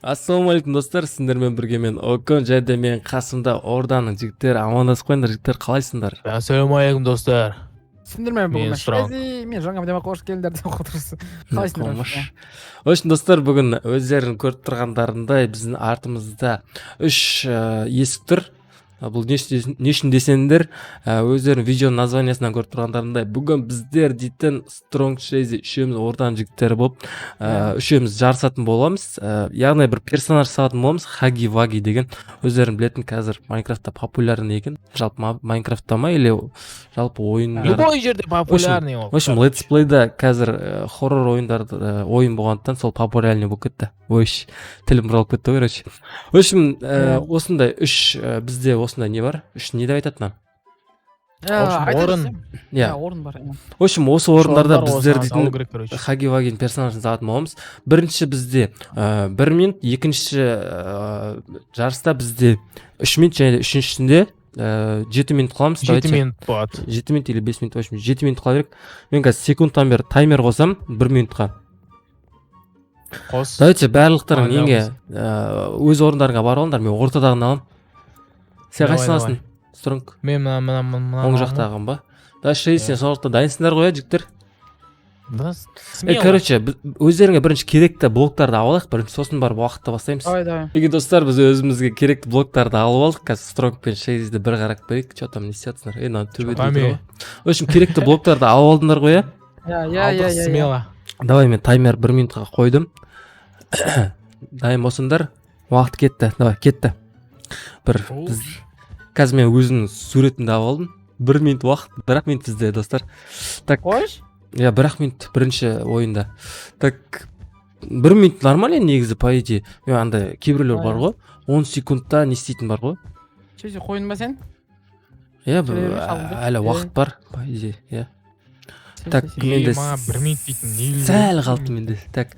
Ассалаумағалейкум, достар! Сіздермен бірге мен, Окон, және де менің қасымда Орданың жігіттері. Амандасып қойыңдар, жігіттер, қалайсыңдар? Ассалаумағалейкум, достар! Сендермен Мен бүгін Strong. Шези, мен жаңа видеоға қош келдіңдер деп отырсың. Қалайсыңдар Қомыш. вообще? В общем, достар, бүгін өздерің көріп тұрғандарындай, біздің артымызда үш есік тұр. Бұл не үшін десеңдер, өздерің видеоның названиясынан көріп тұрғандарындай, бүгін біздер дейтін Стронг, Шези, үшеуміз Орданың жігіттері болып, үшеуміз жарысатын боламыз. Яғни бір персонаж салатын боламыз, Хаги Ваги деген, өздерің білетін, қазір Майнкрафтта популярный екен. Жалпы Майнкрафтта ма или жалпы ойындар? Любой жерде популярный ол. В общем, летсплейда қазір хоррор ойындарды, ойын болғандықтан, сол популярный болып кетті. Ой, тілім бұралып кетті ғой, короче. В общем, осындай үш, бізде осындай не бар, үш не деп айтады мынаны? В общем, Айта орын. берсем. Иә. Иә, орын бар, иә. В общем, осы орындарда біздер Осыны салу дейтін керек, короче. Хаги Вагин персонажын салатын боламыз. Бірінші бізде 1 минут, екінші жарыста бізде 3 минут және де үшіншісінде 7 минут қыламыз. 7 Давайте. минут болады. 7 минут или 5 минут, в общем, 7 минут қыла берейік. Мен қазір секундтан бері таймер қосамын 1 минутқа. Қос. Давайте, барлықтарың Давай. неге өз орындарыңа барып алыңдар, мен ортадағын аламын. Сен Давай, қайсысын аласың, Стронг? Мен мына Оң жақтағын ба? Давай, Шей, сен Иә. сол жақта. Дайынсыңдар ғой, иә, жігіттер? Да. Е, короче, өздеріңе бірінші керекті блоктарды алып алайық бірінші, сосын барып уақытты бастаймыз. Давай, давай. Мінекей, достар, біз өзімізге керекті блоктарды алып алдық. Қазір Стронг пен Шейзді бір қарап көрейік, че там, не істеп жатсыңдар? Е, мына төбеде Там, тұр е? ғой. В общем, керекті блоктарды алып алдыңдар ғой, иә? Иә. Алдық, смело. Давай, мен таймер 1 минутқа қойдым, дайын болсаңдар. Уақыт кетті, давай, кетті. Бір біз қазір, мен өзімнің суретімді алып алдым. 1 минут уақыт, бір ақ минут бізде, достар. Так. Қойшы. Иә, бір ақ минут бірінші ойында. Так, 1 минут нормально негізі, по идее. Мен андай кейбіреулер бар ғой, 10 секундта не істейтін бар ғой. Шеше, қойдың ба сен? Иә. Сөйлей бер, қабылда. Әлі уақыт бар, по идее, иә. Так, менде Маған 1 минут дейтін не? Сәл қалды менде. Так.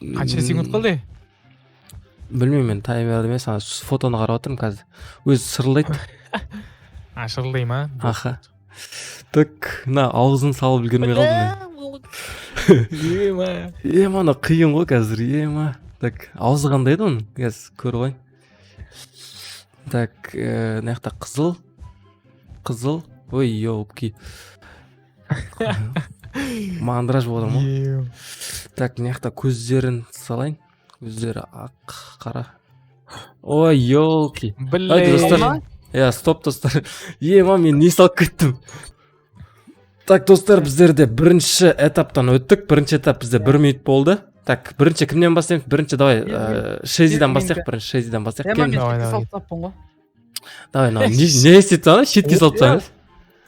Қанша секунд қалды? Білмеймін, мен таймер емес, ана фотоны қарап отырмын қазір, өзі сырылдайды. А, шырылдай ма? Аха. Так, мына аузын салып үлгермей қалдым мен. Ема. Ема, мына қиын ғой қазір, ема. Так, аузы қандай еді оның, қазір көріп алайын. Так, мына жақта қызыл, қызыл. Ой, елки, мандраж болып отырмын ғой. Так, мына жақта көздерін салайын, көздері ақ, қара. Ой, елки. Давайте, достар. Блин. Иә, стоп, достар. Ема, мен не салып кеттім? Так, достар, біздерде бірінші этаптан өттік. Бірінші этап бізде 1 минут болды. Так, бірінші кімнен бастаймыз? Бірінші, давай, Шезидан бастайық. Бірінші Шезидан бастайық. Ема, мен Давай, шетке давай. салып тастаппын ғой. Давай, мынау не істеп тастаған? Шетке салып тастаған.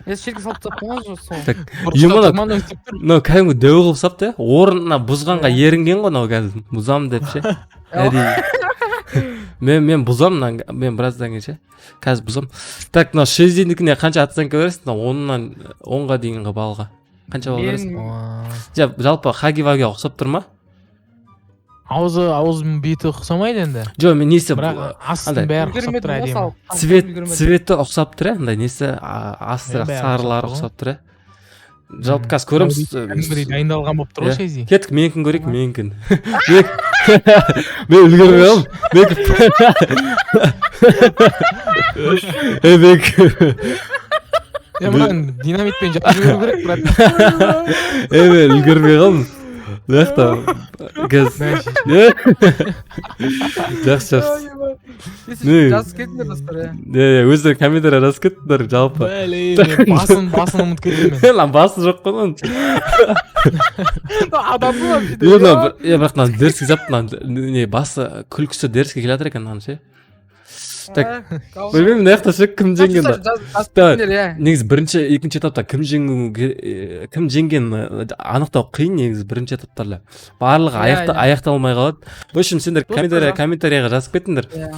Е, шетке салып тастаппын ғой сол. Так, ема, мынау кәдімгі дәу қылып салыпты, иә, орнына бұзғанға ерінген ғой мынау. Қазір бұзамын деп ше, әдейі. Мен бұзамын мынаны, мен біраздан кейін ше, қазір бұзамын. Так, мынау Шезинікіне қанша оценка бересің? Мынау 10-нан 10-ға дейінгі баллға қанша балл бересің? Мен Жалпы Хаги Вагиға ұқсап тұр ма? Аузы, аузының беті ұқсамайды енді. Жоқ, мен несі, Бірақ астының андай- бәрі ұқсап үлгермедім тұр, ғой әдемі. салып. Цвет, Үлгермедім. цветі ұқсап тұр, иә, андай несі, астырақ Бәрі сарылары ұқсап тұр ұқсап тұр, иә. Жалпы қазір көреміз. Кәдімгідей дайындалған болып тұр ғой Иә. Шези. Кеттік, менікін көрейік, менікін. Мен үлгермей қалдым. Менікі, е, менікі. Е, мынаны динамитпен жарып жіберу керек, брат. Е, мен үлгермей қалдым мына жақта қазір. Е, жақсы, жақсы. Не? Жазып кетіңдер, достар, иә. Не, өздері комментарий жазып кеттіңдер жалпы. Блин, мен басын ұмытып кеттім мен. Мына басы жоқ қой мынаның. Адам вообще. Е, мына е, бірақ мына дерзкий зат, мына не, басы күлкісі дерзкий келе жатыр екен мынаның ше. Так, білмеймін, мына жақта ше, кім жеңген? Жазып Да. кетіңдер, иә. Негізі бірінші, екінші этапта кім жеңу, кім жеңгенін анықтау қиын негізі. Бірінші этаптарда барлығы Иә, иә. аяқталмай қалады. В общем, сендер Достар, комментарийға жазып кетіңдер. Иә.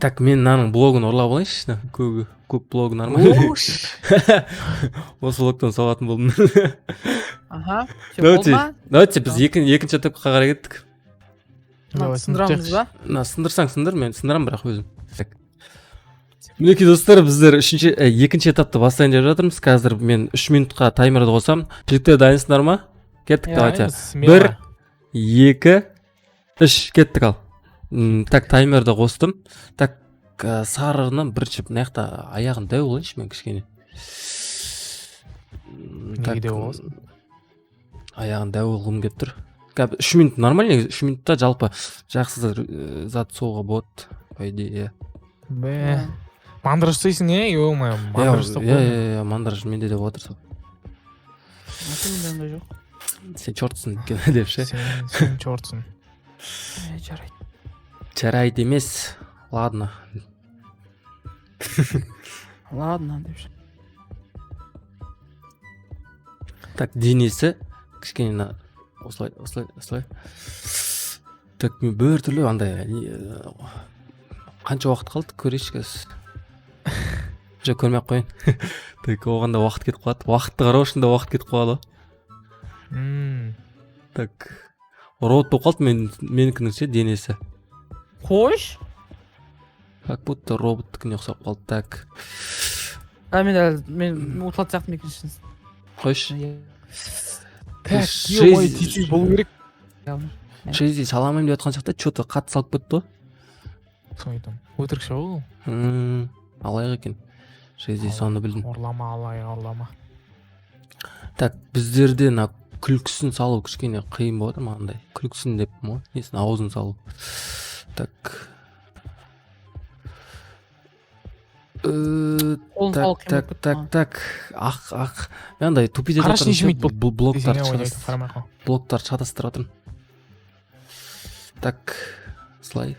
Так, мен мынаның блогын ұрлап алайыншы, мына көгі, көк блогы нормально, осы блогтан салатын болдым. Аха. Всё, Давайте. болды ма? Давайте, біз екінші этапқа қарай кеттік. Мынаны Давай, сындырамыз ба? Мына сындырсаң, сындыр, мен сындырамын бірақ өзім. Так, мінекей, достар, біздер үшінші, екінші этапты бастайын деп жатырмыз. Қазір мен 3 минутқа таймерді қосамын. Жігіттер, дайынсыңдар ма? Кеттік. Иә. Давайте. Смело. Бір, екі. 3, кеттік ал. Так, таймерді қостым. Так, сарыны бірінші мына жақта аяғын дәу қылайыншы мен кішкене. Неге Так, дәу қыласың? Аяғын дәу қылғым келіп тұр. Қазір 3 минут нормально негізі, 3 минутта жалпы жақсы зат соғуға болады, по идее. Бә. Мандраж ұстайсың, е, ё-моё, мандраж ұстап Иә, қойдым. иә, иә, мандраж менде де болып жатыр сол. Менде ондай жоқ. Сен чертсың деп ше. Сен чертсың. Жарайды. Жарайды емес. Ладно. Ладно деп ше. Так, денесі кішкене мына осылай, осылай, осылай. Так, мен бір түрлі андай қанша уақыт қалды көрейінші қазір. Жоқ, көрмей ақ қояйын. Так, оған да уақыт кетіп қалады. Уақытты қарау үшін де уақыт кетіп қалады ғой. Так, робот болып қалды менікінің ше денесі. Қойш. Как будто роботтікіне ұқсап қалды. Так. А мен әлі, мен ұтылатын сияқтымын екіншісін. Қойшы. Так, ё-моё, тез болу керек. Шези саламайын деп жатқан сияқты, чё-то қатты салып кетті ғой. Соны айтамын. Өтірікші ғой ол. Алайық екен. Шези соны білдім. Ұрлама, алайық, ұрлама. Так, біздерде мына күлкісін салу кішкене қиын болып жатыр маған. Күлкісін деппін ғой, несін, аузын салу. Так. Қолын Так, салу так, қиын болып так, кетті так. Ақ, ақ. Мен андай тупить етіп Қарашы, жатырмын неше ше, минут болды? бұл блоктарды Десең, ойнайды, қарамай қал. блоктарды шатастырып жатырмын. Так, осылай.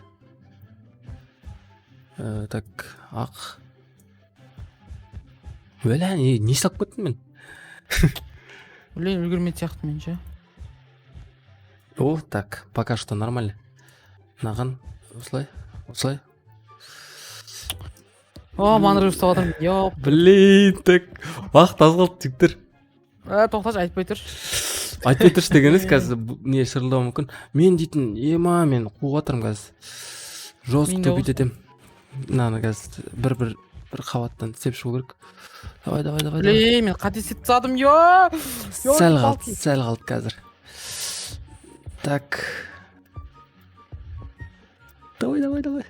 Так, ақ. Бля, не салып кеттім мен? Блин, үлгермейтін сияқтымын мен ше. О, так, пока что нормально. Мынаған осылай, осылай. О, мандраж ұстап жатырмын. Йоп. Блин, так, уақыт аз қалды, жігіттер. Тоқташы, айтпай тұршы. Айтпай тұршы деген емес, қазір не шырылдауы мүмкін. Мен дейтін, ема, мен қуып жатырмын қазір. Жестко Мен де тупить осы. етемін. Мынаны қазір бір қабаттан істеп шығу керек. Давай, давай, давай, давай. Блин, мен қате істеп тастадым, йо! Сәл қалды, Ёлки-палки. сәл қалды қазір. Так. Давай, давай, давай.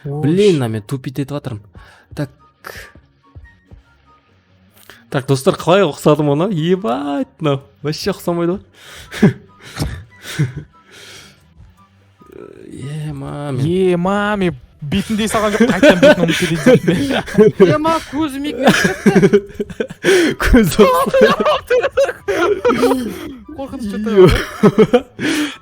Блин, мына мен тупить етіп жатырмын. Так. Так, достар, қалай ұқсадым оны? Ебать, мынау. Вообще ұқсамайды ғой. Ема, мен. Ема, мен бетінде салған жоқ, қайтадан бетін ұмытып кетейін деп. Ема, көзім екі кетті. Көз Қорқыныш что-то.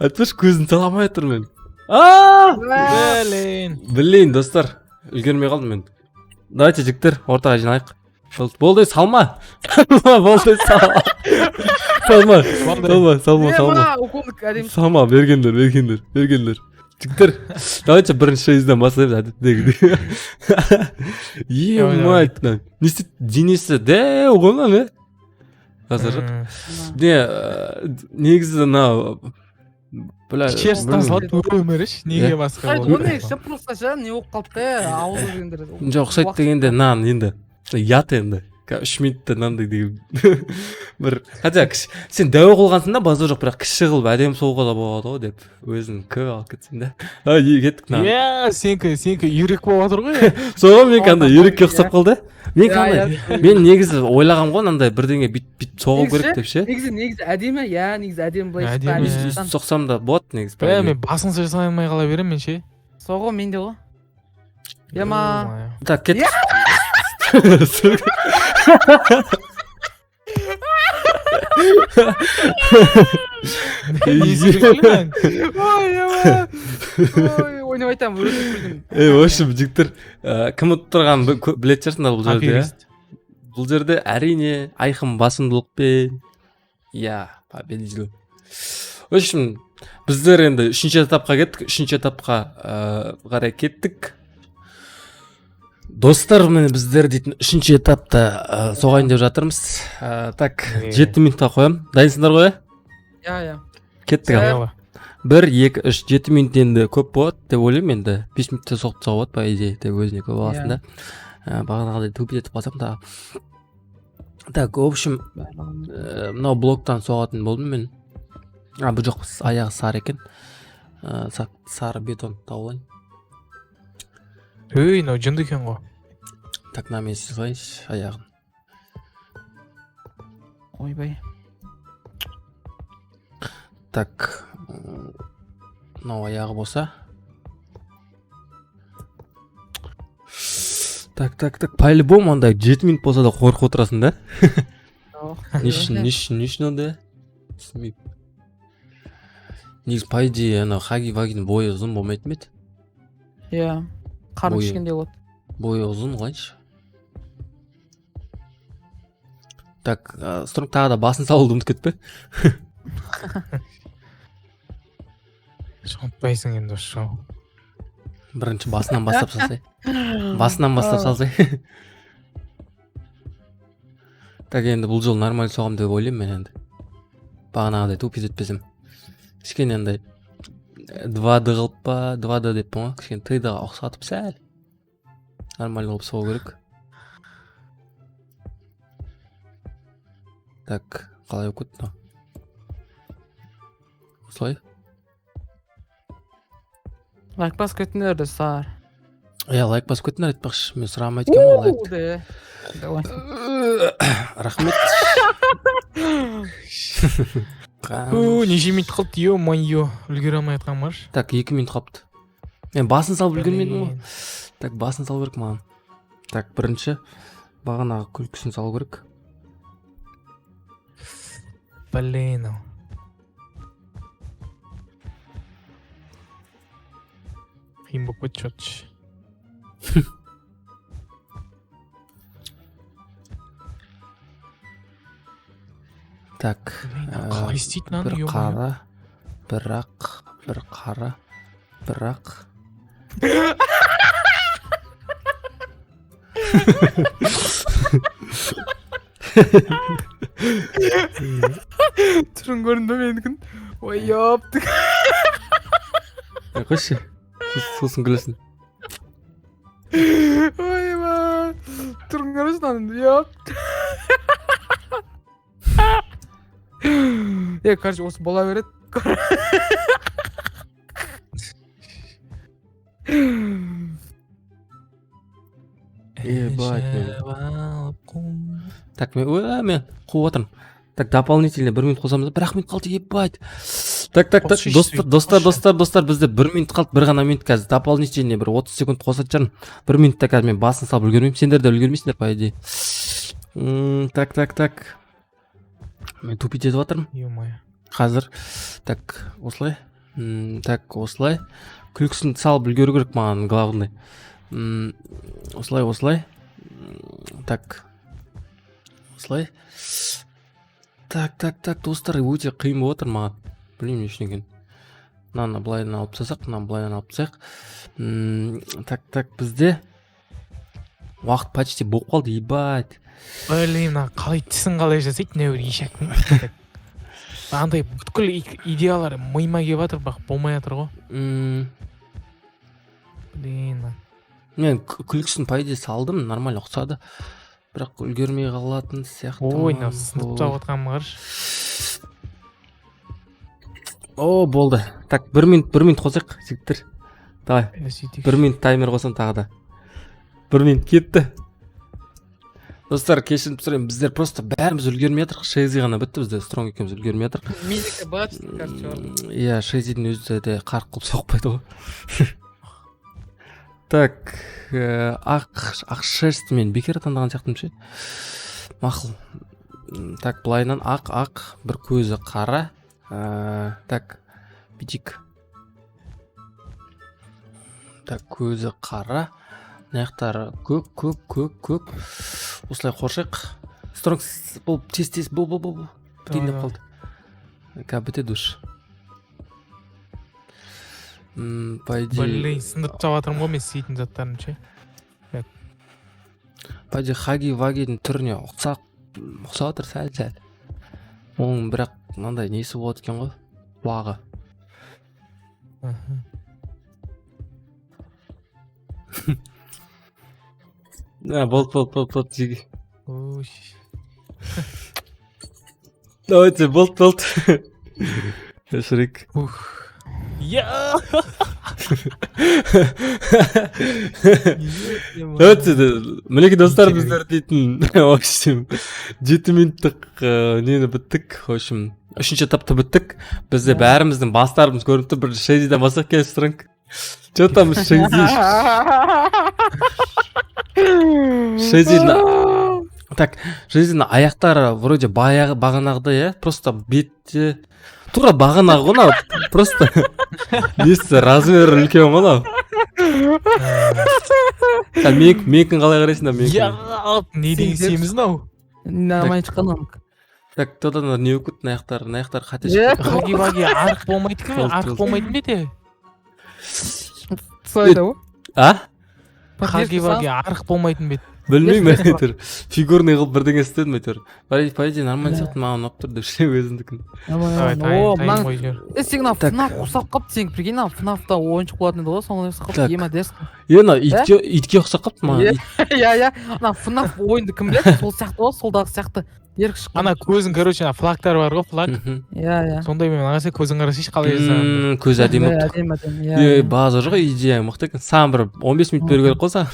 Айтпашы, көзін сала алмай жатырмын мен. Аа! Блин. Блин, достар, үлгермей қалдым мен. Давайте, жігіттер, ортаға жиналайық. Болды, болды, салма. Салма, болды, салма. Салма, салма, салма, салма. Ема, уколдық әдемі. Салма, бергендер, бергендер, бергендер. Жігіттер, давайте бірінші шейізден бастаймыз әдеттегідей. Емать, мына. Не істейді? Денесі дәу ғой мынаның, е? Қазір жоқ. Не, негізі мынау, бля, Черстан білмеймін. салады өмірі ше, неге басқа Ұқсайды болады? ғой негізі, просто ше, не болып қалды да, ауызы дегендер. Жоқ, ұқсайды дегенде мынаны енді ұят енді. Қазір 3 минутта мынандай деген бір, хотя сен дәу қылғансың да, базар жоқ, бірақ кіші қылып әдемі соғуға да болады ғой деп өзің көп алып кетсең да. Ай, кеттік мынаны. Иә, сенікі үйрек болып жатыр ғой. Соған мен андай үйрекке ұқсап қалды. Мен Иә, қандай, иә. мен негізі ойлағанмын ғой, мынандай бірдеңе бүйтіп соғу Негізі керек деп ше. Негізі әдемі, иә, негізі әдемі былай шықса, Әдемі. әдемі Өйстіп шыққан. соқсам да болады негізі, по Бә, идее. мен басын жасай алмай қала беремін мен ше. Соғы менде ғой. Ема. Так, кеттік. Ой, ема. Ой, ойнап айтамын, өтіп күлдім. Ей, в общем, жігіттер, кім ұтып тұрғанын білетін шығарсыңдар бұл жерде, иә? Аферист. Бұл жерде әрине айқын басымдылықпен, иә, победил. В общем, біздер енді үшінші этапқа кеттік, үшінші этапқа қарай кеттік. Достар, міне біздер дейтін үшінші этапта соғайын деп жатырмыз. Так, 7 минутқа қоямын. Дайынсыңдар ғой, ә? Иә, иә. Кеттік ал. 1, 2, 3, 7 минут енді көп болады деп ойлаймын енді. 5 минутта соғып тастауға болады, по идее, деп өзіне көп аласың да. Бағанағыдай тупить етіп қалсам да. Так, в общем, мынау блоктан соғатын болдым мен. А, бұл жоқ, аяғы сары екен. Сары бетон тауып алайын. Өй, мынау жынды екен ғой. Так, мына мен салайыншы аяғын. Ойбай. Так, мынау аяғы болса. Так, так, так, по-любому андай 7 минут болса да қорқып отырасың да. Жоқ. Не үшін, не үшін, не үшін ондай? Түсінбеймін. Негізі, по идее, анау Хаги Вагидің бойы ұзын болмайтын ба еді? Иә. Қарны Бойы. кішкентай болады. Бойы ұзын қылайыншы. Так, Стронг, тағы да басын салуды ұмытып кетпе. Ұмытпайсың енді осы жолы. Бірінші басынан бастап салсай. Басынан бастап салсай. Так, енді бұл жолы нормально соғамын деп ойлаймын мен енді. Бағанағыдай тупить етпесем. Кішкене андай 2D қылып па, 2D деппін ғой, кішкене 3D-ға ұқсатып сәл. Нормально қылып соғу керек. Так, қалай болып кетті мынау? Осылай. Лайк басып кетіңдер, достар. Иә, лайк басып кетіңдер айтпақшы. Мен сұрамайды екенмін ғой лайкты. Де. Давай. Рахмет. О, неше минут қалды, ё-моё, үлгере алмай жатқаным бар. Так, 2 минут қалыпты. Мен басын салып үлгермедім ғой. Так, басын салу керек маған. Так, бірінші бағанағы күлкісін салу керек. Блин, ау. Қиын болып кетті чё-то. Так, Блин, қалай істейді мынаны, бір ё-моё? қара, бір ақ, бір қара, бір ақ. Түрін көрінді менікін. Ой, ёпты. Қойшы. Сосын күлесің. Ойбай. Түрін көресің ананың, ёпты. Е, короче, осы бола береді. Ебать, мен. Так, мен, ой, мен қуып отырмын. Так, дополнительно 1 минут қосамыз. 1 минут қалды, ебать. Так, так, так, Қосшы, достар, сөйтіп, достар, қосшы. достар, достар, бізде 1 минут қалды, бір ғана минут қазір. Дополнительно бір 30 секунд қосатын шығармын. 1 минутта қазір мен басын салып үлгермеймін. Сендер де үлгермейсіңдер, по идее. Так, так, так. Мен тупить етіп жатырмын. Ё-моё. Қазір. Так, осылай. Так, осылай. Күлкісін салып үлгеру керек маған, главный. Осылай, осылай. Так. Осылай. Так, так, так, достар, өте қиын болып отыр маған. Білмеймін не үшін екенін. Мынаны былайынан алып тастасақ, мынаны былайынан алып тастайық. Так, так, бізде уақыт почти болып қалды, ебать. Блин, мына қалай тісін қалай жасайды, мына бір ешектің. Андай бүткіл идеялар миыма келіп жатыр, бірақ болмай жатыр ғой. Блин. Мен күлкісін по идее салдым, нормально ұқсады. Бірақ үлгермей қалатын сияқты. Ой, мынау сынып тауып жатқаным қарашы. О, болды. Так, 1 минут, 1 минут қосайық, жігіттер. Давай. Е, сөйтейік. 1 минут таймер қосам тағы да. 1 минут кетті. Достар, кешірім сұраймын, біздер просто бәріміз үлгермей жатырмық. Шейзи ғана бітті, бізде Стронг екеуміз үлгермей жатырмық. Менікі бачит, короче, бар. Иә, Шейзидің өзі де қарқ қылып соқпайды ғой. Так, ақ шерсть мен бекер таңдаған сияқтымын ше. Мақұл. Так, былайынан ақ, ақ, бір көзі қара. Так, бүйтейік. Так, көзі қара. Мына жақтары көк, көк, көк, көк. Осылай қоршайық. Стронг, бұл тез, тез, бұл, бұл, бұл, бұл. Бітейін деп Давай, қалды. Қазір бітеді уж. По идее, Блин, сындырып тастап жатырмын ғой мен істейтін заттарымды ше. По идее, Хаги Вагидің түріне ұқсап жатыр сәл-сәл. Оның бірақ мынандай несі болады екен ғой, құлағы. Аха. А, болды, болды, болды, болды, жеге. Ой. Давайте, болды, болды. Өшірейік. Ух. Я. Өте, мінекей, достар, біздер дейтін, в общем, 7 минуттық нені біттік, в общем, үшінші этапты біттік. Бізде бәріміздің бастарымыз көрініп тұр. Бір Шезиден бастап, келе, Стронг. Че там, Шези? Шезидің, так, Шезидің аяқтары вроде баяғы, бағанағыдай, иә, просто бетте тура бағанағы ғой мынау, просто несі, размері үлкен ғой мынау. Сен менікін қалай қарайсың да, менікін? Я, не деген семіз мынау? Нормально шыққан онікі. Так, тодан не болып кетті? Мына аяқтары қате Е. шықты. Хаги Ваги арық болмайды екен. Болды, Арық болды. болмайтын ба еді? Солай да ғой. А? Хаги Ваги арық болмайтын ба еді? Білмеймін, әйтеуір фигурный қылып бірдеңе істедім әйтеуір. По идее нормально сияқты, маған ұнап тұр деп ше өзімдікін. Давай, О, тайын мынаң қойып жібер. Е, сен мына Так. ФНАФ ұқсап қалыпты сен, прикинь, мына ФНАФта ойыншық болатын еді ғой, соны ұқсап Так. қалыпты, ема, дерзкий. Е, мынау итке ұқсап қалыпты маған. Иә. Иә, ана ФНАФ ойынды кім біледі, сол сияқты ғой, солдағы сияқты ерік шыққан. Ана көзін, короче, ана флагтар бар ғой, флаг. Иә. Сондаймен қарасай, көзін қарасайшы, қалай жасаған. Көзі әдемі Иә, болып тұр. Әдемі, әдемі, иә. Е, базар жоқ, идея мықты екен. Саған бір 15 минут беру керек қой саған.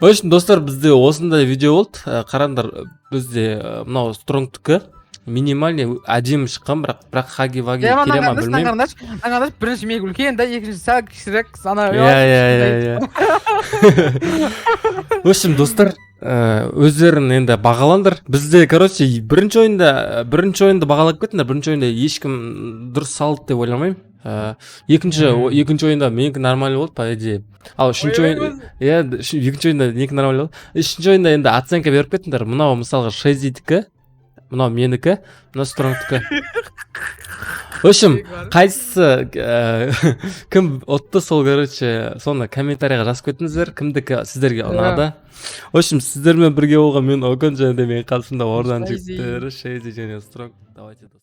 В общем, достар, бізде осындай видео болды. Қараңдар, бізде мынау Стронгтікі минимальный, әдемі шыққан, бірақ Хаги Ваги Иә, келе ма, білмеймін. Қараңдаршы, қараңдаршы, бірінші менікі үлкен да, екінші сәл кішірек ана. Иә. В общем, достар, өздерің енді бағалаңдар. Бізде, короче, бірінші ойынды бағалап кетіңдер. Бірінші ойында ешкім дұрыс салды деп ойламаймын. Екінші ойында менікі нормально болды, по идее. Ал үшінші ойын, иә, екінші ойында менікі нормально болды. Үшінші ойында енді оценка беріп кетіңдер. Мынау, мысалға, Шезидікі, мынау менікі, мынау Стронгтікі. В общем, қайсысы, кім ұтты, сол, короче, соны комментарийға жазып кетіңіздер, кімдікі сіздерге ұнады. В общем, сіздермен бірге болған мен, Окон, және де менің қасымда Орданың Шейзи. жігіттері Шейзи және Стронг. Давайте, достар.